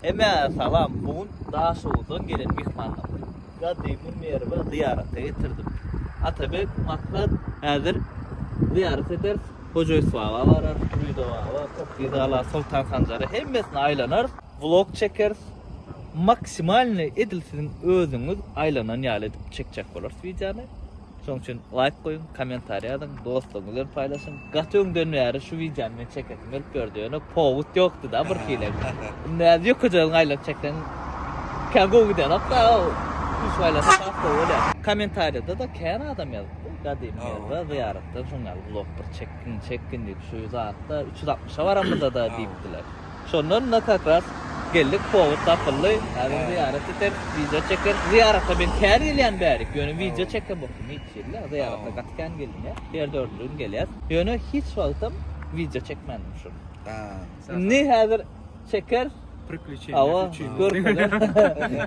Hemmäňize salam. Bu gün Daşoguzdan gelen myhmanlarymy gadymy Merwe zyýarata getirdim. Atabek, Maksat, häzir zyýarat ederis. Hoja Ýusup baba bararys, Rüýde baba, Kyrkgyzgala, Soltan Sanjara hemmesine aýlanarys. Vlog çekeris. Maksimalnyý edil siziň özüňiz aýlanan ýaly edip çekjek bolarys wideony. Şonuň üçin laýk goýuň, kommentariý ýazyň, dostlaryňyz bilen paýlaşyň. Gaty öňden bäri şu wideony men çekesim gelip ýördi, ýöne powut ýokdy-da bir hili. Indi häzir ýökejegiňi aýlap çekseň kän gowy gidenok-da, üç aýlansa has gowy bolýar. Kommentariýada-da kän adam ýazypdy, gadymy ýerde zyýaratdan şoň ýaly vlog bir çekgin, çekgin diýip, şu zatda 360-a baramyzda-da diýipdiler. Şondan-da kak ras geldik, powut tapyldy. Häzir zyýarat ederis, wideo çekeris. Zyýarata men kän gelýän bärik, ýöne wideo çekemokdym hiç hili. Zyýarata gaty kän gelinýär. Her dördünji gün gelýäs. Ýöne hiç wagtam wideo çekmändim şul. Indi häzir çekeris. Priklýuçeniýa üçin. Görkezer.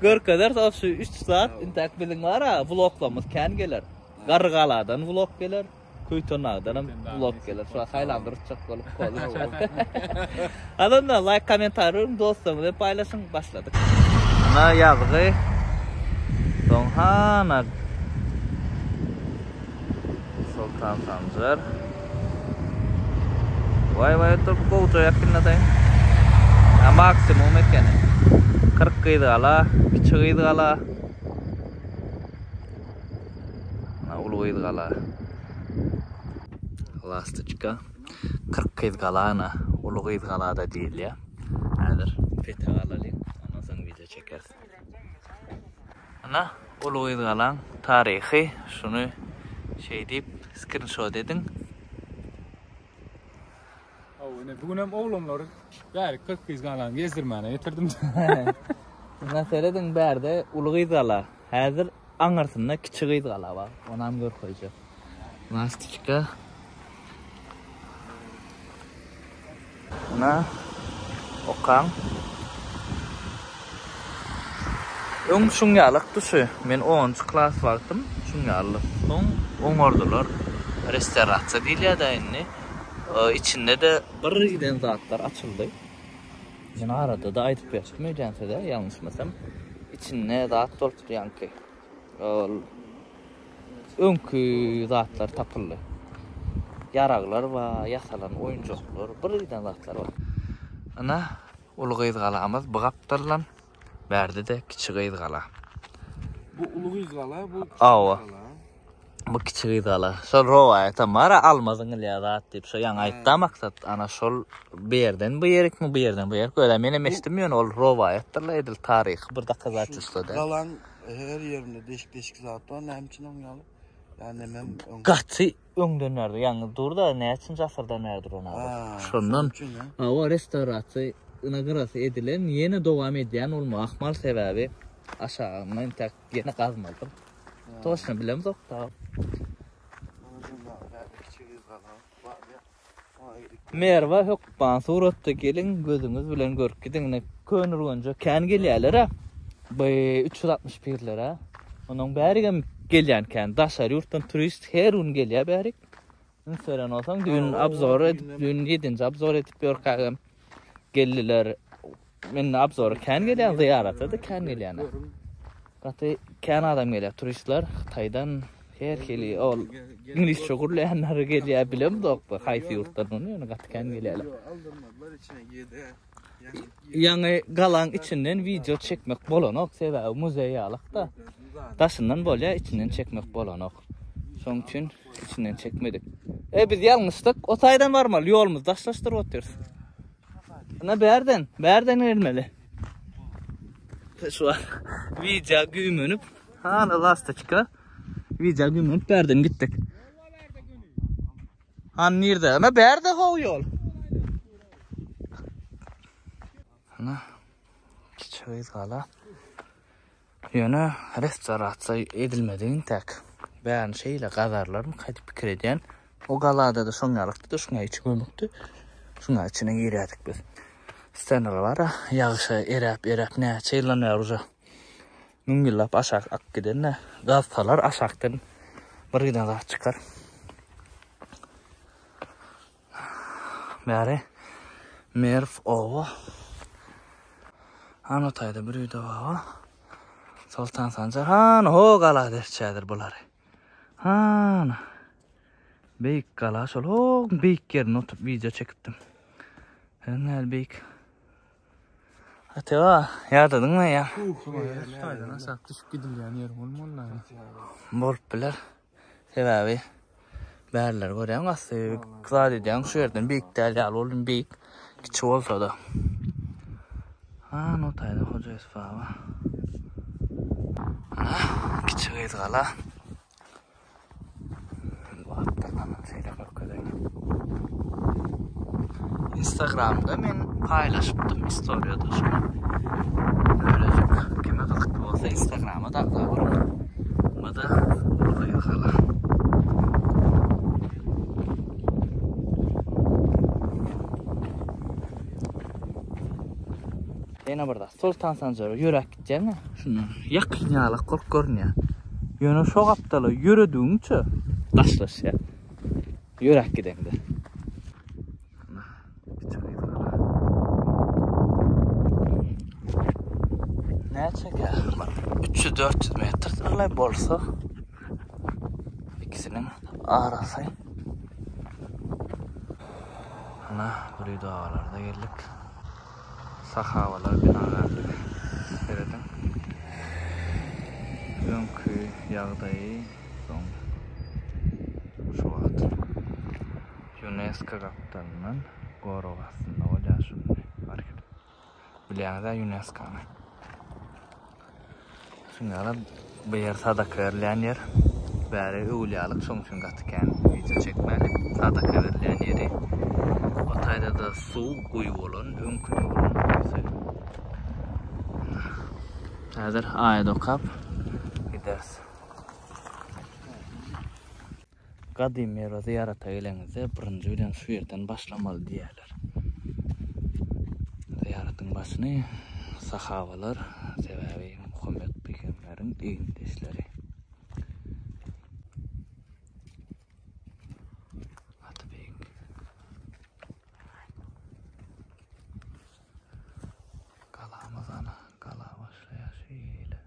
Görkezeris o şu 3 saat intäk biziň bar-a vloglarymyz kän geler. Garrygaladan vlog geler. Köýtenagdanam vlog geler. Şu haýlandyrjak bolup kola. Hadi onda like, kommentariý beriň, dostlaryňyz bilen paýlaşyň. Başladyk. Ana ýazgy. Soň hana Soltan Sanjar. Waý waý dur bu gowja ýakynladaýyn. Ha maksimum ekeni. 40 gyz gala, kiçi gyz gala. Ana uly gyz gala. Lastoçka. 40 gyz gala ana uly gyz gala-da diýilýär. Häzir petek alalyň, ondan soň wideo çekeris. Ana uly gyz galaň taryhy şuny şeý diýip skrinşot ediň. Hawa, ine bu günem oglanlary bärik 40 gyz galany gezdirmäne getirdim. Ine serediň bärde uly gyz gala. Häzir aňyrsynda kiçi gyz gala bar. Onam görkezjek. Lastoçka. Ine okaň. Öň şuň ýalykdy şu. Men onunjy klas wagtym şuň ýalydy. Soň oňardylar. Restorasiýa diýilýär-dä indi. Içinde-de bir giden zatlar açyldy. Men arada-da aýdyp berdim öýdýän size, ýalňyşmasam. Içinde zat bolupdy ýaňky. Ol öňki zatlar tapyldy. Ýaraglar bar, ýasalan oýunjaklar, bir giden zatlar bar. Ana, uly gyz galamyz bu gapdaldan, bärde-de kiçi gyz gala. Bu uly gyz gala, bu kiçi Awa. gala. Bu kiçi gyz gala. Şol rowaýatam bar-a, alma zyňylýar zat diýip, şo ýaňy aýtdy Maksat. Ana şol bu ýerden bu ýerikmi, bu ýerden bu ýerik. Özä menem eşitdim, ýöne ol rowaýatdyr-la, edil taryhy bir dokazatelstwo däl. Galaň her ýerinde deşik-deşik zat bar, näme üçin oň ýaly? Ýa nemem öň. Gaty öňden bäri, ýaňy dur-da, näçinji asyrdan bäri duran abi. Şondan. Hawa, restaurasiýa ine gyrasy edilen, ýene dowam edýän bolmagy ahmal, sebäbi aşagynda intäk ýene gazmalydyr. Toçno bilemzok da. Merwe hökman suratda geliň gözüňiz bilen görüp gidiň ine Köneürgenje kän gelýäler-ä bu 361-lere onuň bärigem gelýän kän daşary ýurtdan turist her gün gelýär bärik üns beren bolsaň düýn obzor edip düýn ýedinji obzor edip ýörkägem geldiler Men obzora kän gelýän, zyýarata-da kän gelýän. Gaty kän adam gelýär, turistler Hytaýdan her hili ol iňlisçe gürleýänler gelýär, bilemzok bu haýsy ýurtdan ony, ýöne gaty kän gelýärler. Ýaňy galaň içinden wideo çekmek bolanok, sebäbi muzeý ýalykda. Daşyndan bolýar, içinden çekmek bolanok. Şonuň üçin içinden çekmedik. E biz ýalňyşdyk, o taýdan barmaly, ýolumyzy daşlaşdyryp otyrys. Ana bärden, bärden gelmeli. Şu an video güýmenip, hana lastoçka. Video güýmenip bärden gitdik. Han nirde? Ana bärde how ýol. Ana kiçi gyz gala. Ýöne restorasiýa edilmedi intäk. Bärini şeýle gazarlarmy diýip pikir edýän. O galada-da şoň ýalykdy-da, şuňa içi gömükdi. Şuňa içine girýärdik biz. Stenalar bar-a, ýagyşa eräp-eräp näçe ýyldan bäri uje müň ýyllap aşak akyp giden-de, gazsalar aşakdan bir giden zat çykar. Bäri Merw oba. Hany o taýda bir öýde baba. Soltan Sanjar hany ho gala deşçädir bulary. Hany. Beýik gala şol ho beýik ýerinde oturyp wideo çekipdim. Näl beýik. Ateba, ýadadyňmy ýa? Taýdan aşak düşüp gidilýän ýer bolmaly. Bolup biler. Sebäbi bärleri görýäň asly zat edýäň şu ýerden beýik däl ýaly boldy beýik kiçi bolsa-da. Ha, no taýda Hoja Ýusuf baba. Ana, kiçi gyz gala. Şeýle görkezeýin. Instagramda men paýlaşypdym istoriýada şuny. Bölejik kime gyzykly bolsa Instagrama da agza boluň. Buna-da uly gyz gala. Ýene bir zat, Soltan Sanjara ýöräp gitýäň-ä, şundan ýakyn ýalak bolup görünýär. Ýöne şo gapdala ýöredigiňçe daşlaşýar. Ýöräp gideňde. Näçe gär? 300-400 metr bolsa ikisiniň arasy. Ana, bir daglarda geldik. Sahabalar binagärligi. Serediň. Öňki ýagdaýy soň şu wagt UNESCO gapdalyndan gorag astynda bolýar şuny. Bilýäňiz-ä UNESCO-ny. Şuňňala bu ýer sadaka berilýän ýer. Bäri öwülýalyk, şoň üçin gaty kän wideo çekmäli. Sadaka berilýän ýeri. O taýda-da suw guýy bolan, öňki döwrüň guýusy. Häzir aýat okap gideris. Gadymy ýere zyýarata geleňizde birinji bilen şu ýerden başlamaly diýýärler. Zyýaratyň başyny sahabalar, sebäbi Muhammet pygamberiň egindeşleri. Gaty beýik. Galamyz ana, gala başlaýar şeýle.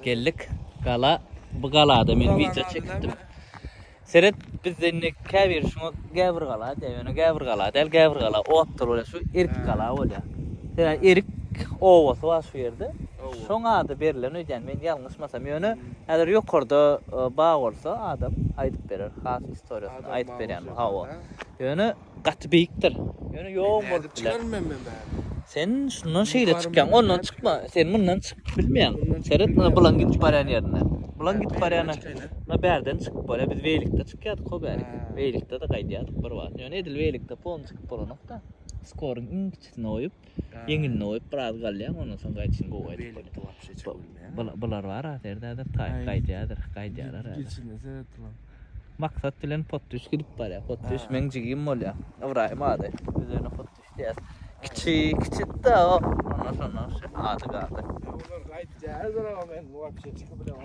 Geldik gala. Bu galada men wideo çekipdim. Seret bizde indi käbir şuňa gäwür gala diýýär. Ýöne gäwür gala däl, gäwür gala otdur bolýar. Şu erik gala bolýar. Sebäbi erik obasy bar şu ýerde. Şoň ady berlen öýdýän men ýalňyşmasam. Ýöne häzir ýokarda e, bag bolsa adam aýdyp berer. Has istoriýasyny aýdyp berýän. Hawa. Ýöne Gaty beýikdir. Ýöne ýogyn bolup biler. Çykaryn men men bäri. Sen şundan şeýle çykýaň, ondan çykma. Sen mundan çykyp bilmeýäň. Seret, muna bulaň gidip barýan ýerinden. Bulaň gidip barýan Muna bärden çykyp bolýar. Biz weýlikde çykýardyk ho bärik. Weýlikde-de gaýdýardyk bir wagt. Ýöne edil weýlikde polny çykyp bolanok-da. Skoryň iň kiçisini goýup, ýeňilini goýup biraz galýaň, ondan soň gaýdyşyn gowy gaýdyp bolýar. Bular bar-a, serdädir, taýyp gaýdýardyr, gaýdýarlar häzir. Geçine seret ulan. Maksat bilen Potdüş gidip barýar. Potdüş meň jigim bolýar. Ybraýym ady. Biz ýöne Potdüş diýýäs. Kiçi, kiçi-de o. Ondan şondan şu ady galdy. Olar gaýtýardyr o men wapşe çykyp bilemok.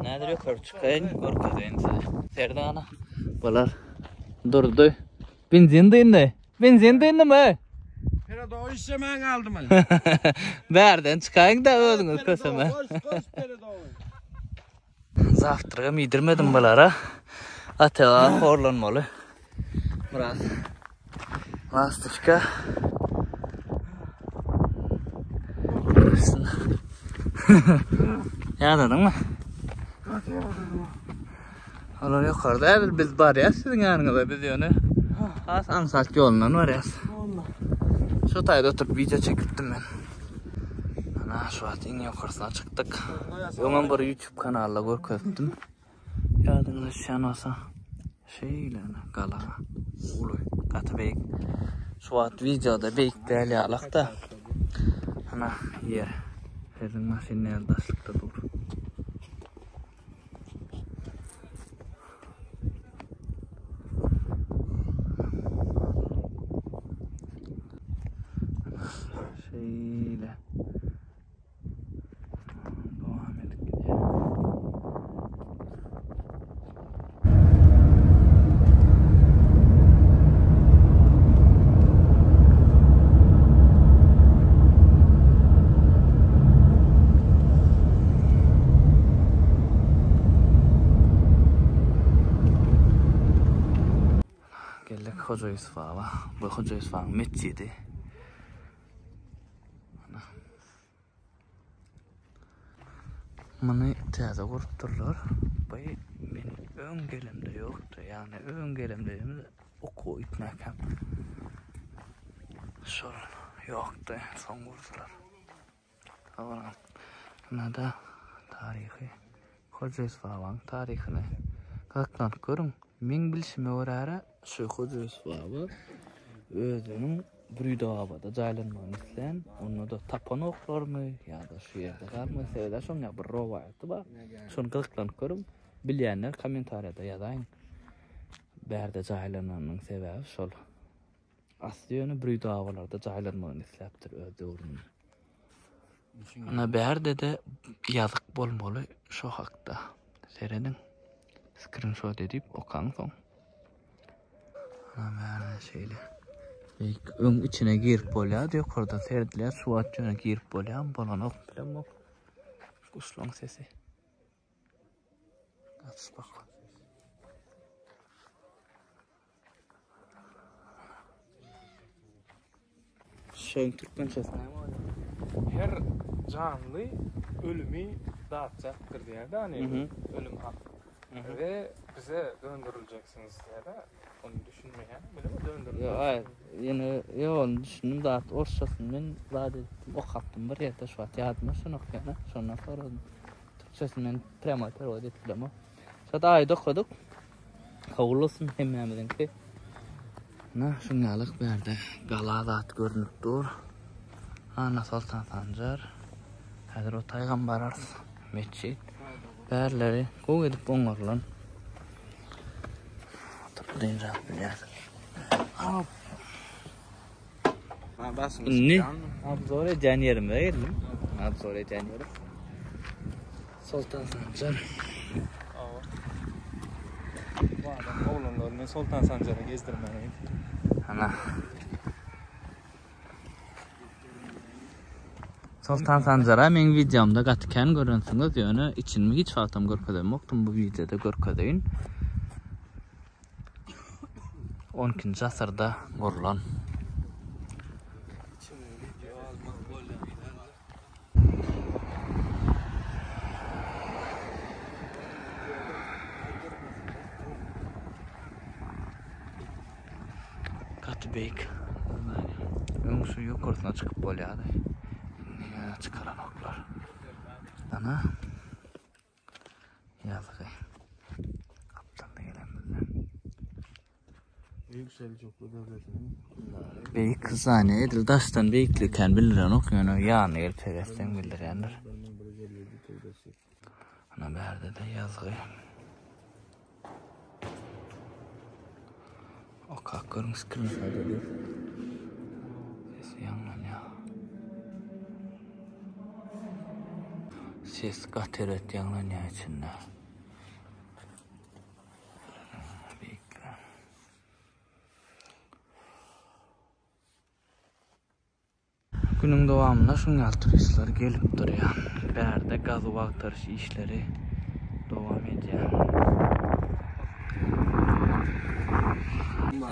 Nädir ýokary çykaýyn, görkezeýin size. Serdana. Bular durdy. Benzin dyndy. Benzin dyndymy? Peredowy işlemän galdymy? Bärden çykaýyň-da özüňiz köseme. Goş, goş peredowy. Zawtragam iýdirmedim bulara. Atega horlanmaly. Biraz. Lastoçka. Ýadadyňmy? Olar ýokarda edil biz barýas siziň ýanyňyza biz ýöne has aňsat ýolundan barýas. Şu taýda oturyp wideo çekipdim men. Ana şu wagt iň ýokarsyna çykdyk. Öňem bir YouTube kanalda görkezipdim. Ýadyňyza düşýän bolsa şeýle gala uly, gaty beýik. Şu wagt wideoda beýik däl ýalak-da. Ana ýer. Siziň maşyn näl daşlykda dur. Şeýle. Dowam edip gidýär. Geldik Hoja Ýusuf baba. Bu Hoja Ýusuf babyň metjidi. Muny täze gurupdyrlar. Bu men öň gelemde ýokdy. Ýagny öň gelemde okuwa gitmäkäm. Şol ýokdy, soň gurdular. Soňra Munda taryhy Hoja Ýusuf babaň taryhyny gyzyklanyp görüň. Meň bilşime görä-de şu Hoja Ýusuf baba özüniň Bürüdabada jaýlanmagyny islän, onda-da tapanoklarmy ýa-da şu ýerde galmagy sebäbi şoň ýaly bir rowaýaty bar. Şony gyzyklanyp görüň. Bilýänler kommentariýada ýazaýyň. Bärde jaýlananynyň sebäbi şol. Asly ýöne Brüdabalarda jaýlanmagyny isläpdir öz döwründe. Ana bärde-de ýazyk bolmaly şo hakda. Serediň. Skrinşot edip okaň soň. Ana bärde şeýle. Beýik öň içine girip bolýardy ýokardan seredilýär. Şu wagt ýöne girip bolýarmy bolanok bilemok. Guşlaň sesi. Gaçyp bak. Şoň türkmençesi näme bolýar? Her janly ölümi datjakdyr diýýär-de, hany, ölüm hak. We bize döndüriljeksiňiz diýýär-de, ony düşünmeýän, bilemok döndüriljek. Ýok, aý, ýene, ýok, ony düşündim zat, orsçasyny men zat edipdim, okapdym bir ýerde, şu wagt ýadyma düşenok ýöne, şondan soradym. Türkçesini men prýamoý perewod edip bilemok. Şo aýda okadyk. Kabul bolsun hemmämiziňki. Na, şuň ýalyk bärde gala zat görünip dur. Ana Soltan Sanjar. Häzir o taýgam bararys. Metjit. Bärleri gowy edip oňarylan. Oturyp dynç alyp bilýäs. Hop. Indi obzor edýän ýerimize geldim. Obzor edýän ýerim. Soltan Sanjar. Bu adam oglanlaryny Soltan Sanjara gezdirmäge gitdi. Ana. Soltan Sanjara meň wideomda gaty kän görensiňiz, ýöne içini hiç wagtam görkezemokdym, bu wideoda görkezeýin. On ikinji asyrda gurlan. Gaty beýik. Öň şu ýokarsyna çykyp bolýardy. Indi ýa çykaranoklar. Ana. Ýazgy. Gapdalda gelen bizden. Beýik Seljukly döwletiniň hökümdary. Beýik zdaniýa edil daşdan beýikligi kän bildirenok, ýöne ýanyna gelip seretseň bildirýändir. 1157 türbesi. Ana bärde-de ýazgy. Okap görüň skrinşot edip. Sesi ýaňlanýar. Ses gaty erbet ýaňlanýar içinde. Günüň dowamynda şuň ýaly turistler gelip durýar. Bärde gazuw agtaryş işleri dowam edýär.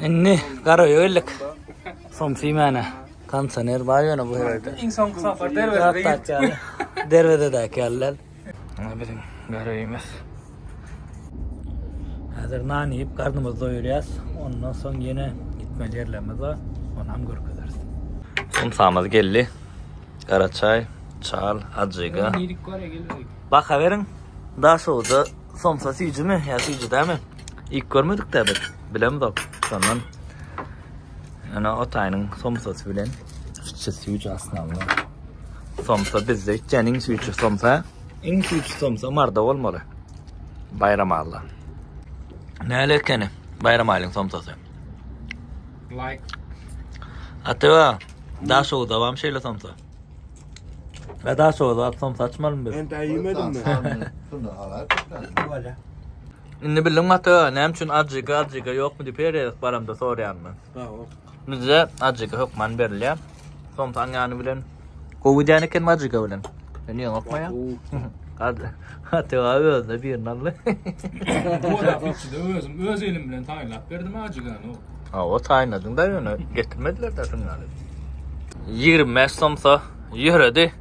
Indi Garaöýe geldik. Somsa iýmäne. Kondisioner bar ýöne bu ýerde. Iň soňky sapar derwezede gitdik. Derwezedäki ýaly däl. Ine biziň Garaöýümiz. Häzir nan iýip garnymyzy doýurýas. Ondan soň ýene gitmeli ýerlerimiz bar. Onam görkezeris. Somsamyz geldi. Gara çaý, çal, ajyga. Baka beriň. Daşoguzda somsa süýjümi ýa süýji dälmi? Iýip görmedik-dä biz. Bilemzok. Şondan ýöne o taýynyň somsasy bilen süýji süýji aslynda. Somsa bizde içýän iň süýji somsa. Iň süýji somsa Marda bolmaly. Baýramalla. Näle ekeni Baýramalyň somsasy? Like. Atyba. Daşoguzda barmy şeýle somsa? Ve Daşoguzda baryp somsa açmalymy biz? Entä iýmedim men. Indi bildiňmi ata, näme üçin ajyga ajyga ýokmy diýip her gezek baramda soraýan men. Bizde ajyga hökman berilýär. Somsaň ýany bilen. Gowy gidýän eken ajyga bilen. Sen niýe okmaýaň? Ata özüne birini aldy. Bu içinde özüm öz elim bilen taýynlap berdim ajygany. Ha, o taýynladyň da ýöne getirmediler de şuň ýaly. 25 somsa ýöredi.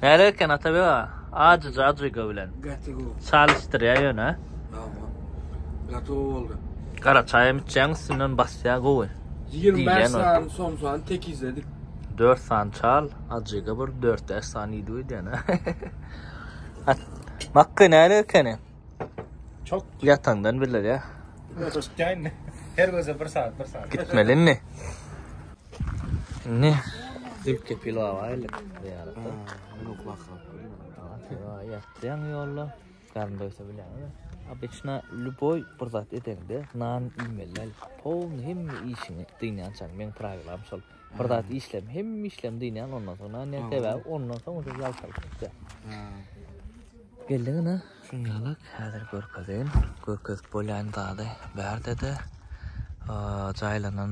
Näre eken Atabek aga? Ajyja ajyga bilen. Gaty gowy. Çalyşdyrýar ýöne. Hawa. Gaty gowy boldy. Gara çaýam içýäň üstünden basýar gowy. 25 sany somsany tekizledik. 4 sany çal, ajyga bir 4-5 sany iýdi öýdýän. Makky näre ekeni? Çok Ýataňdan bilir ya. Tutýan. Her göze bir saat, bir saat. Gitmeli indi. Indi Zülkepil baba geldik zyýarata. Ýatýaň ýolda. Garyn doýsa bilýäňmi? Obyçna lýuboý bir zat edeňde nan iýmeli däl. Polny hemme işiňi dynýançaň meň prawilam şol. Bir zat işlem, hemme işlem dynýan ondan soň nan iýen sebäbi ondan soň uje ýaltalyp gitýär. Geldik ine şuň ýalak häzir görkezeýin. Görkezip bolýan zady bärde-de jaýlanan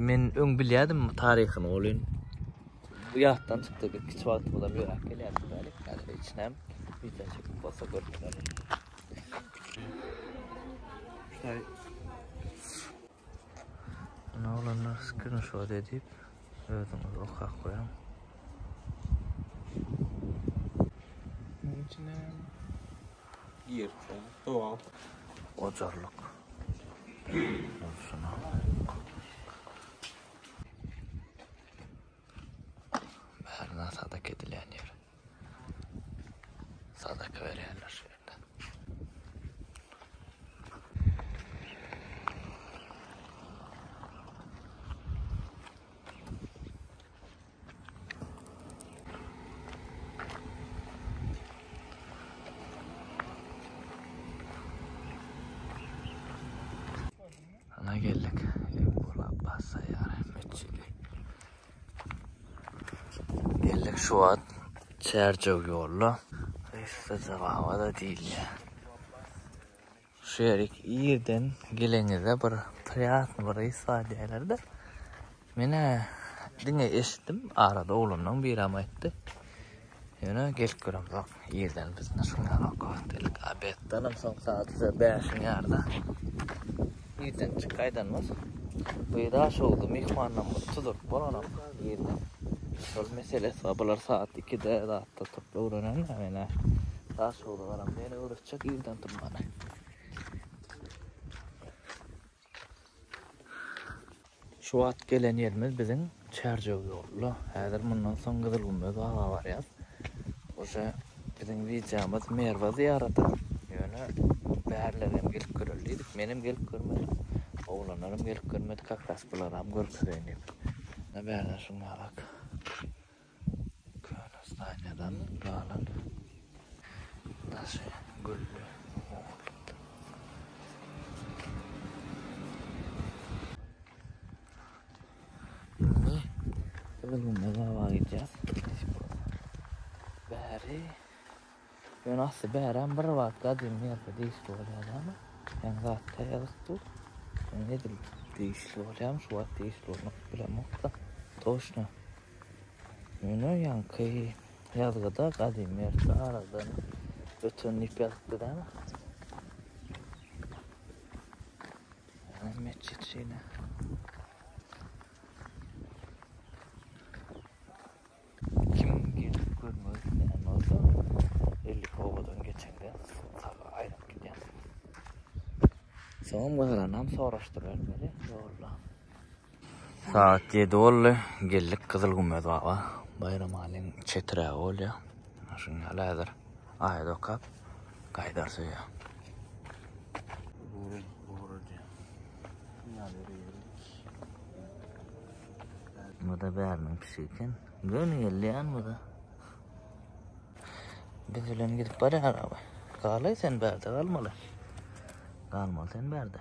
men öň bilýärdim taryhyny welin bu ýatdan çykdy biz kiçi wagtymyzam ýöräp gelýärdik bärik häzir içinem wideo çekip bolsa görkezerin. Ine oglanlar skrinşot edip özüňiz okap goýuň. Munuň içine girip dowam. Ojarlyk. Şuna. Bärine sadaka edilýän ýer. Sadaka berýärler şu ýerde. Ana geldik. Ebul Abbas Saýýar metjidi. Geldik şu wagt Çärjew ýolda. Gysgaça baba-da diýilýär. Şu ýerik irden geleňizde bir priýatny bir ys bar diýýärler-de. Men-ä diňe eşitdim, arada oglanlaň birem aýtdy. Ýöne gelip göremzok. Irden biz ine şuň ýaly wagt geldik. Obeddanam soň sagat uje bäşiň ýaryda. Irden çyk gaýdanymyz. Bu Daşoguzda myhmanlarymyz tuzuryp bolanok irden. Şol meselesi bar. Bular saat ikide zatda turup öwrenen-dä men-ä. Daşoguzda baramda ýene öwretjek irden turmany. Şu wagt gelen ýerimiz biziň Çärjew ýoluna. Häzir mundan soň Gyzylgümmez baba barýas. Uje biziň wideomyz Merwe zyýarata. Ýöne bärlere hem gelip göreli diýdik. Menem gelip görmedim. Oglanlaram gelip görmedi. Kak ras bularam görkezeýin diýip. Ine bärde şuňňalak. Köne zdaniýadan galan daşy gülli ogurlykdyr. Indi Gyzylgumda baba gidýäs. Nesip bolsa. Bäri ýöne asly bärem bir wagt gadymy ýerde degişli bolýar-da. Ýaňy zatda ýazyp dur. Ýöne edil degişli bolýarmy şu wagt degişli bolmak bilemok-da. Toşna. Ýöne ýaňky ýazgyda gadymy ýerde aradan öten diýip ýazypdy dämi? Ýöne metjit şeýle. Kim gelip görmek isleýän bolsa, 52 obadan geçende saga aýlanyp gidýän. Soňam galanam soraşdyrybermeli ýolda. Saat 7 boldy. Geldik Gyzylgümmez baba. Baýramalyň çetirägi bolýar. Şuň ýaly häzir aýat okap gaýdarys öýe. Bu-da bäriniň pişigi eken. Göni gelýän bu-da. Biz bilen gidip barýar abi. Galaý sen bärde galmaly. Galmaly sen bärde.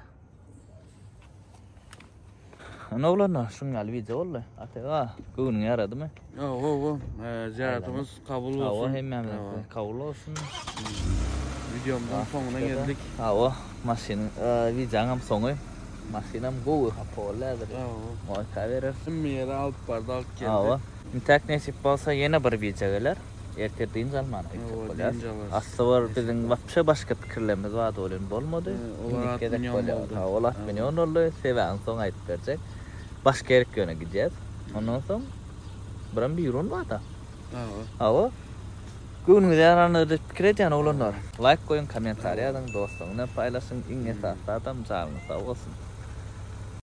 Ine oglanlar, şuň ýaly wideo boldy. Atega, göwnüňe ýaradymy? Hawa, zyýaratymyz kabul bolsun. Hawa, hemmämiziňki kabul bolsun. Wideomyzyň soňuna geldik. Hawa, maşynyň, wideoňam soňy. Maşynam gowy hapa boldy häzir. Hawa. Moýka bereris. Hemme ýere alyp bardy, alyp geldi. Hawa. Intäk nesip bolsa ýene bir wideo geler. Ertir dynç almana gitjek bolýas. Asly bir biziň wapşe başga pikirlerimiz bardy welin bolmady. Indiki gezek bolýar. Ha ol atminion boldy. Sebäbini soň aýdyp berjek. Başga ýerik ýöne gidýäs. Ondan soň birem birun barda. Hawa. Göwnüňize ýarandyr diýip pikir edýän oglanlar. Laýk goýuň, kommentariý ýazyň, dostlaryň bilen paýlaşyň. Iň esasy zadam janyňyz sag bolsun.